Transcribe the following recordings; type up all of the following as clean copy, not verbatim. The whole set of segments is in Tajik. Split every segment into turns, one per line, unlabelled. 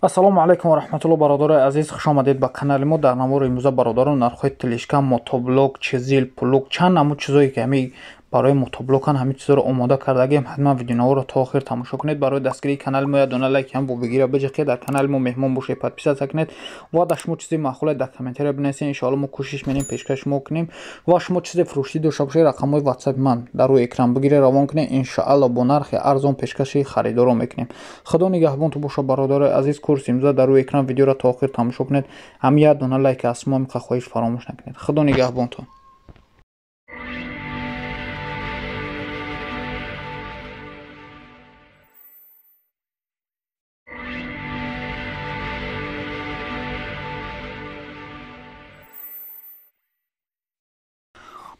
Ассалому алайкум ва раҳматуллоҳ, бародарои азиз, хуш омадед ба канали мо. Дар навори имрӯза, бародарон, нархҳои тележка, мотоблок, чизил, плуг, чанд намуд чизое ки ҳами барои мотоблокан, ҳамин чизоро омода кардагием. Ҳатман видеонаворо то охир тамошо кунед. Барои дастгирии канали мо як дона лайк ҳам бигира биҷиқед. Дар канали мо меҳмон бошед, подписаться кунед ва дар шумо чизи маъқуле дар комментария бинависед. Иншоалло мо кӯшиш менем пешкаш шумо кунем. Ва шумо чизе фурӯштӣ дошта бошед, рақамҳои ватсапи ман дар рӯи экран бигиред, равон кунед. Иншоалло бо нархи арзон пешкаши харидоро мекунем. Худо нигаҳбонтон бошад, бародарои азиз. Курси имрӯза дар рӯи экран, видеоро то охир тамошо кунед. Ҳам як дона лайк аз шумо миқа хоҳиш фаромӯш накунед. Худо нигаҳбонтон.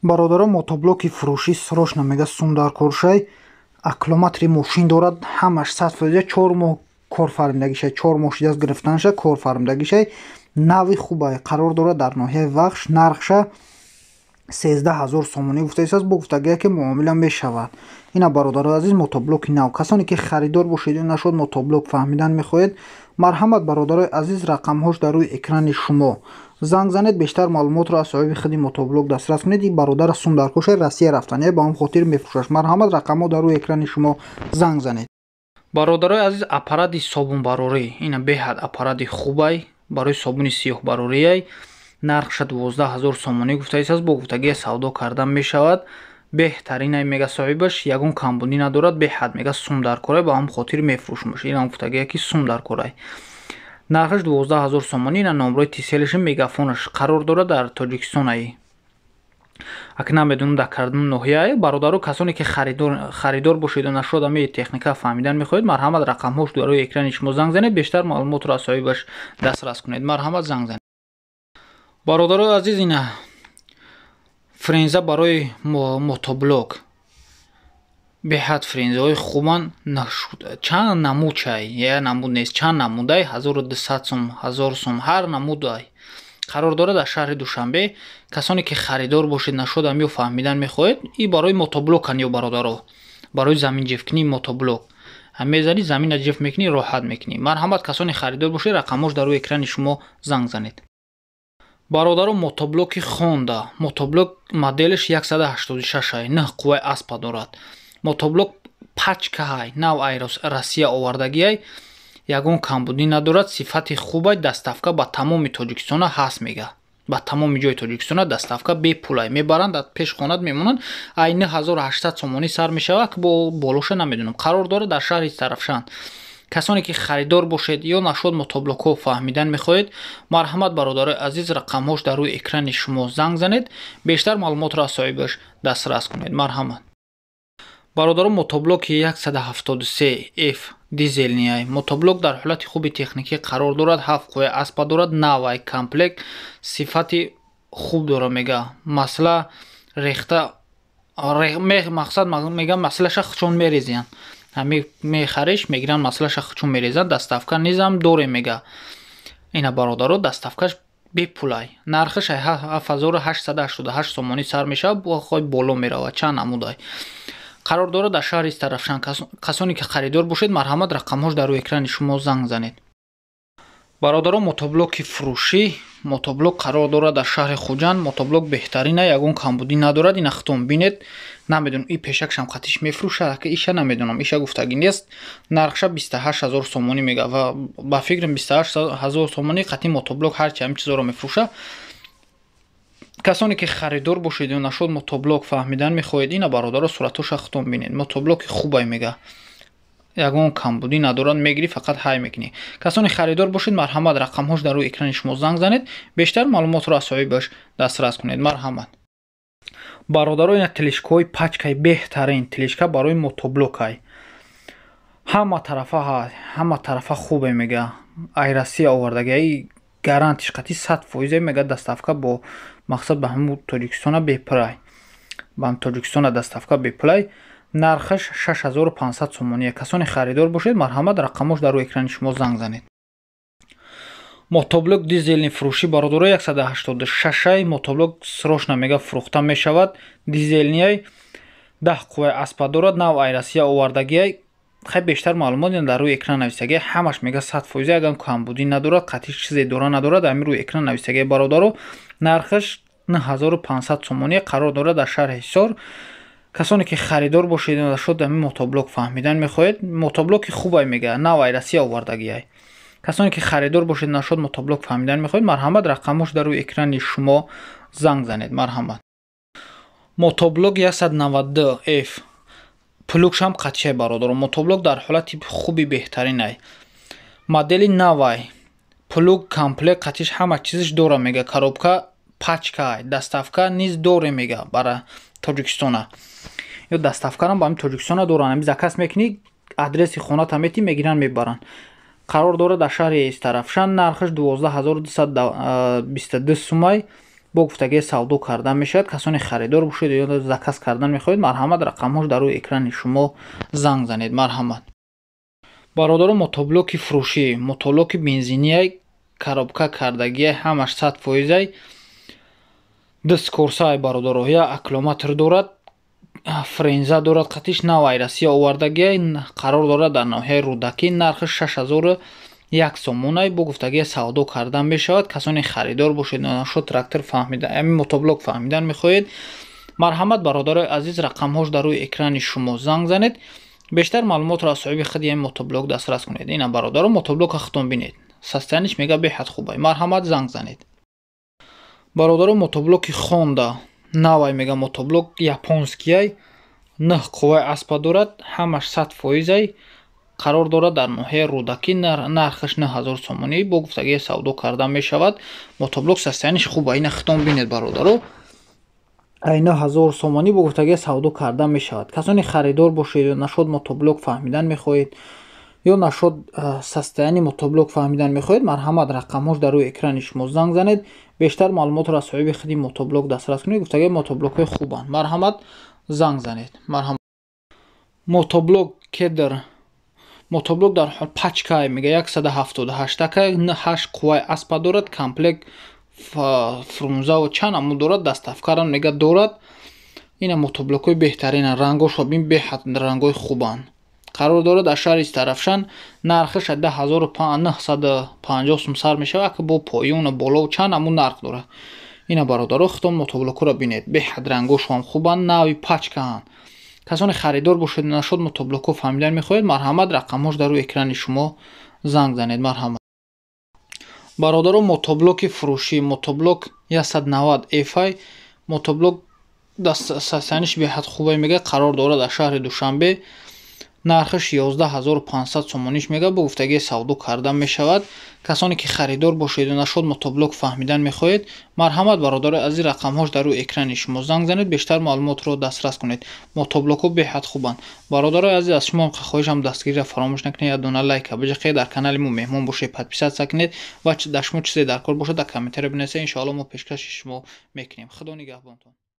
Бародарон, мотоблоки фурӯшӣ срочно мега сум дар коршай. Аккумулятори мошин дорад, ҳамаш 100%, 4 моҳ кор фармидагишай, 4 моҳ шидааст гирифтанаша, кор фармидагишай, нави хубай. Қарор дорад дар ноҳияи Вахш. Нархша 13 000 сомонӣ гуфтаистааст, бо гуфтагие ки муомила мешавад. Ина, бародарои азиз, мотоблоки нав. Касоне ки харидор бошед ё нашуд мотоблок фаҳмидан мехоҳед, марҳамат, бародарои азиз, рақамҳош дар рӯи экрани шумо, занг занед, бештар маълумотро аз соҳиби худи мотоблок дастрас кунед. Ин бародара сум дар кошай, Россия рафтания, ба он хотир мефурӯшаш. Марҳамат, рақамҳо дар рӯи экрани шумо, занг занед. Бародарои азиз, аппарати собунбарорӣ, ина беҳад аппарати хубай, барои собуни сиёҳбарорияй. Нархша 12 000 сомонӣ гуфтаистааст, бо гуфтагия савдо кардан мешавад. Беҳтаринай мега соҳибаш, ягон камбудӣ надорад, беҳад мега сум дар корай, ба ҳам хотир мефурӯшмаш. Инам гуфтагия ки сум дар корай. Нархаш 12 000 сомонӣ. Ина номрои тиселаши, мегафонаш. Қарор дорад дар Тоҷикистон. Аки намедонам дар кардум ноҳияе. Бародаро, касоне ки харидор бошеду нашуд ами техника фаҳмидан мехоҳед, марҳамат, рақамҳош дар рӯи экрани шумо, занг занед, бештар маълумотро аз соҳибаш дастрас кунед. Марҳамат, занг занед. Бародарои азиз, ина френза барои мотоблок, беҳад френзаҳои хубан. Чанд намуд чай, як намуд нест, чанд намудай: 1200 сум, 1000 сум, ҳар намудай. Қарор дорад дар шаҳри Душанбе. Касоне ки харидор бошед, нашудам ё фаҳмидан мехоҳед, и барои мотоблокан ё, бародаро, барои заминҷифкунии мотоблок мезанӣ, замина ҷиф мекунӣ, роҳат мекунӣ. Марҳамат, касоне харидор бошед, рақамҳош дар рӯи экрани шумо, занг занед. Бародаро, мотоблоки Хонда, мотоблок моделаш 186 ай, 9 қувваи аспа дорад. Мотоблок пачкаҳай, нав ай Россия овардагиай, ягон камбудӣ надорад, сифати хубай. Доставка ба тамоми Тоҷикистона ҳаст мега, ба тамоми ҷои Тоҷикистона доставка бепулай, мебаранд, дар пеш хонат мемонанд. Ай 9800 сомонӣ сар мешавад, бо болоша намедонам. Қарор дорад дар шаҳри Тарафшан. Касоне ки харидор бошед ё нашуд мотоблокҳо фаҳмидан мехоҳед, марҳамат, бародарои азиз, рақамҳош дар рӯи экрани шумо, занг занед, бештар маълумотро аз соҳибаш дастрас кунед. Марҳамат. Бародарон, мотоблоки 173 f дизельный мотоблок дар ҳолати хуби техникӣ қарор дорад, ҳафт қувваи аспа дорад, навай, комплект, сифати хуб дорад мега. Масла рехта, мақсад мега, маслаша чун мерезиянд, ҳами мехариш, мегиранд, маслаша чун мерезанд. Доставка низам дорем мега. Ина, бародаро, доставкаш бепулай. Нархаш 7888 сомонӣ сар мешавад, бохой боло меравад, чанд намудай. Қарор дорад дар шаҳри Истарафшан. Касоне ки харидор бошед, марҳамат, рақамҳош дар рӯи экрани шумо, занг занед. Бародарон, мотоблоки фурӯшӣ, мотоблок қарор дорад дар шаҳри Хуҷанд. Мотоблок беҳтарина, ягон камбудӣ надорад. Ина хитом бинед. Намедонам, и пешакшам қатиш мефурӯшад, ки иша намедонам, иша гуфтагӣ нест. Нархша 28 000 сомонӣ мега ва ба фикрам 28 000 сомонӣ қатъи мотоблок ҳарчи ҳамин чизоро мефурӯша. Касоне ки харидор бошед ё нашуд мотоблок фаҳмидан мехоҳед, ина, бародаро, суратҳоша хитом бинед. Мотоблоки хубай мега, ягон камбудӣ надорад, мегирӣ, фақат ҳай мекунӣ. Касоне харидор бошед, марҳамат, рақамҳош дар рӯи экрани шумо, занг занед, бештар маълумотро аз соҳибаш дастрас кунед. Марҳамат. Бародаро, ина тележкаҳои пачкаи, беҳтарин тележка барои мотоблокай, ҳама тарафа, ҳама тарафа хубе мега, ай Россия овардагиаи, гарантиш қатъи 100% мега. Доставка бо мақсад ба ҳамун Тоҷикистона бепулай, ба Тоҷикистона доставка бепулай. Нархаш 6500 сомоние. Касоне харидор бошед, марҳамат, рақамҳош дар рӯи экрани шумо, занг занед. Мотоблок дизельный фурӯшӣ, бародаро, 186 мотоблок срочно мега фурӯхта мешавад. Дизельный, 10 қувваи аспа дорад, нав ай Россия овардагиай. Хай, бештар маълумот дар рӯи экран нависагия, ҳамаш мега 100%, ягон камбудӣ надорад, қатиш чизе дора надорад, ҳамин рӯи экран нависагия, бародаро. Нархаш 9500 сомонӣ, қарор дорад дар шаҳри Ҳисор. Касоне ки харидор бошед, шуд ҳамин мотоблок фаҳмидан мехоҳед, мотоблоки хубай мега, навай Россия овардагиай. Касоне ки харидор бошед, нашод мотоблок фаҳмидан мехоҳед, марҳамат, рақамош дар рӯи экрани шумо, занг занед, марҳамат. Мотоблок 192 f, плугшам қатишай, бародаро. Мотоблок дар ҳолати хуби беҳтаринай, модели навай, плуг комплект қатиш ҳама чизиш дора мега, коробка пачкай, доставка низ доре мега бара Тоҷикистона. Ё доставкарам ба ҳами Тоҷикистона доранд, ҳами заказ мекунӣ, адреси хоната метӣ, мегиранд, мебаранд. Қарор дорад дар шаҳри Истарафшан, нархаш 12 222 сумай, бо гуфтагии савдо карда мешавад. Касоне харидор бошед ё заказ кардан мехоҳед, марҳамат, рақамҳош дар рӯи экрани шумо, занг занед, марҳамат. Бародаро, мотоблоки фурӯшӣ, мотоблоки бензиниай, коробка кардагиай, ҳамаш 100%-ай, ду скоростьай, бародаро, я аккумулятор дорад, фреза дорад қатиш, навай Россия овардагиай, қарор дорад дар ноҳияи Рӯдакӣ, нархаш 6001 сомонай, бо гуфтагии савдо карда мешавад. Касоне харидор бошед, шуд трактор фаҳмида, ҳамин мотоблок фаҳмидан мехоҳед, марҳамат, бародарои азиз, рақамҳош дар рӯи экрани шумо, занг занед, бештар маълумотро аз соҳиби худи ҳамин мотоблок дастрас кунед. Ина, бародаро, мотоблока худтон бинед, состояниеш мега беҳад хубай, марҳамат, занг занед. Бародаро, мотоблоки Хонда навай мега, мотоблок японскияй, нӯҳ қувваи аспа дорад, ҳамаш 100%-ай, қарор дорад дар ноҳияи Рӯдакӣ, нархаш 9000 сомонӣ, бо гуфтагии савдо карда мешавад. Мотоблок состояниеш хуба, ина худтон бинед, бародаро. Ай 9000 сомонӣ, бо гуфтагии савдо карда мешавад. Касоне харидор бошед ё нашод мотоблок фаҳмидан мехоҳед, ё нашод состояние мотоблок фаҳмидан мехоҳед, марҳамат, рақамҳош дар рӯи экрани шумо, занг занед, бештар маълумотро аз соҳиби худи мотоблок дастрас кунед. Гуфтагии мотоблокҳои хубанд, марҳамат, занг занед, марҳамат. Мотоблок Кедр, мотоблок дар ҳол пачкай мега, 178-акай, ҳашт қувваи аспа дорад, комплект фрезаву чанд аму дорад, доставкарам мега дорад. Ина мотоблокҳои беҳтаринанд, рангошо бин, беҳад рангҳои хубанд. Қарор дорад дар шаҳри Истарафшан, нархаш 10 950 сум сар мешавад, ака бо поёну боло чанд аму нарх дорад. Ина, бародаро, худтон мотоблокҳоро бинед, беҳад рангошоам хубанд, нави пачкаанд. Касоне харидор бошед, нашод мотоблокҳо фаҳмидан мехоҳед, марҳамат, рақамҳош дар рӯи экрани шумо, занг занед, марҳамат. Бародаро, мотоблоки фурӯшӣ, мотоблок 190 fi, мотоблок состояниеш беҳад хубе мега, қарор дорад дар шаҳри Душанбе, нархаш 11 500 сомониш мега, бо гуфтагии савдо карда мешавад. Касоне ки харидор бошеду нашод мотоблок фаҳмидан мехоҳед, марҳамат, бародарои азиз, рақамҳош дар рӯи экрани шумо, занг занед, бештар маълумотро дастрас кунед. Мотоблокҳо беҳад хубанд. Бародарои азиз, аз шумо хоҳишам, дастгириро фаромӯш накунед, як дона лайка биҷақед, дар канали мо меҳмон бошед, подписаться кунед ва дар шумо чизе дар кор бошад, дар комментария бинависед, иншоалло мо пешкаши шумо мекунем. Худо нигаҳбонтон.